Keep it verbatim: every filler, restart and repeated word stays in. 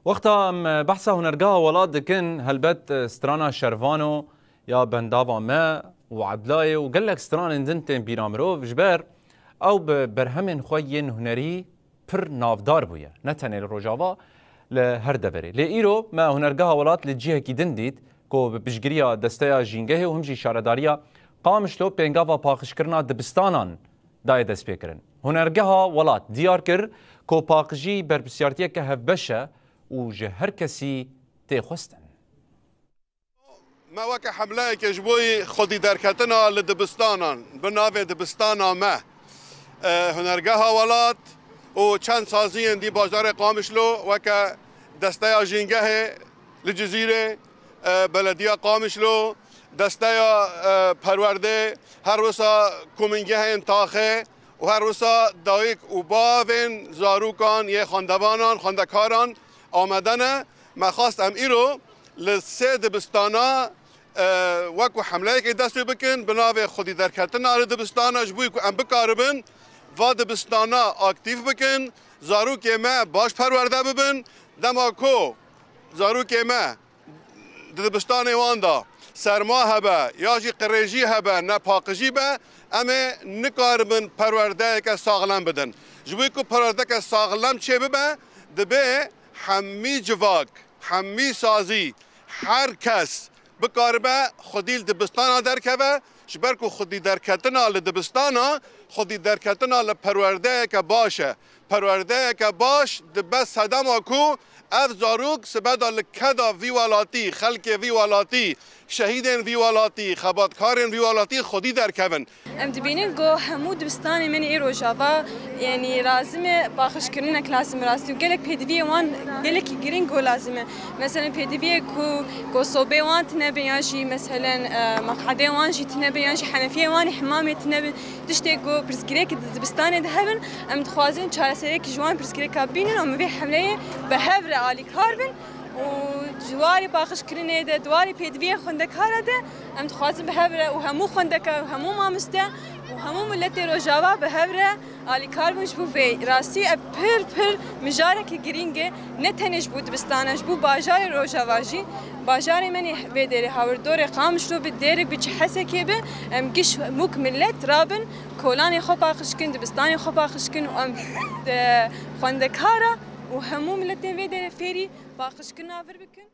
Wexta em behsa hunergeha welat dikin, helbet strana Şervano ya Bendava Me û Edlayê û gelek stranên din tên bîra mirov, ji ber ew bi berhemên xwe yên hunerî pir navdar bûye. Ne tenê li Rojava, li her deverê. Lê îro me hunergeha welat li cihekî din dît ku bi piştgiriya Desteya Jîngehê û him jî Şaredariya Qamişlo pêngava paqijkirina dibistanan daye destpêkirin. Hunergeha welat diyar kir ku paqijî berpirsiyartiyeke hevbeş e û ji her kesî tê xwestin. Me weke hemleyeke ji bo xwedî derketina li dibistanan, bi navê Dibistana Me, e, Hunergeha Welat û çend saziyên dî bajarê Qamişlo, weke Desteya Jîngehê li Cizîrê, e, Belediya Qamişlo, Desteya, e, Perwerdê, her wisa komîngehên taxê û her wisa dayik û bavên zarûkan yê xwendevanan, xwendekaran amade ne. Me xwest em îro li sê dibistana, e, wekû hemleyekê dest pê bikin, bi navê xwedî derketina li dibistana, ji bo ku em bikaribin va dibistana aktîf bikin, zarokê me baş perwerde bibin. Dema ku zarokê me di dibistanê wan de serma hebe ya jî qirêjî hebe, nepaqijî be, em ê nikaribin perwerdeyeke saxlem bidin. Ji bo ku perwerdeke saxlem çêbibe, dibe hemî civak, hemî sazî, her kes bikaribe xwedî li dibistana derkeve, ji ber ku xwedî derketina li dibistana, xwedî derketina li perwerdeyeke baş e. Perwerdeyeke baş dibe sedema ku ev zarok sibe de li keda vî welatî, xelkê vî welatî, şehîdên vî welatî, xebatkarên vî welatî xwedî derkevin. Em dibînin ku hemû dibistanên me ê Rojava, yanî lazim e paqijkirinek lazim e rastî û gelek pêdiviyê wan gelekî girîng ku lazim e. Meselen pêdiviyê ku, ku sobê wan tine bin ya jî meselen, e, meqedê wan jî tine bin ya jî henefiyê wan ê hemamê tine bin. Tiştê ku pirsgirêk di dibistanê de hebin, em dixwazin çareseriyekî ji wan pirsgirêka bînin û em vê hemleyê bi hev re alîkar bin û di warê paqijkirinê de, di warê pêdiviyên xwendekara de em dixwazin bi hev re û hemû xwendekar û hemû mamoste û hemû miletê Rojava bi hev re alîkar bin ji bo vê. Rastî ev pir, pir mijarekî girîng e, ne tenê ji bo dibistana, ji bo bajarê Rojava jî. Bajarê me nê vê derê hawirdorê Qamişlo bi, derê bi çi hesekê bi, em giş mûk milet rabin, kolanê xwe paqij kin, dibistanê xwe paqij kin û em, e, xwendekara û hemû miletên vê derê fêrî paqijkirina vir bikin.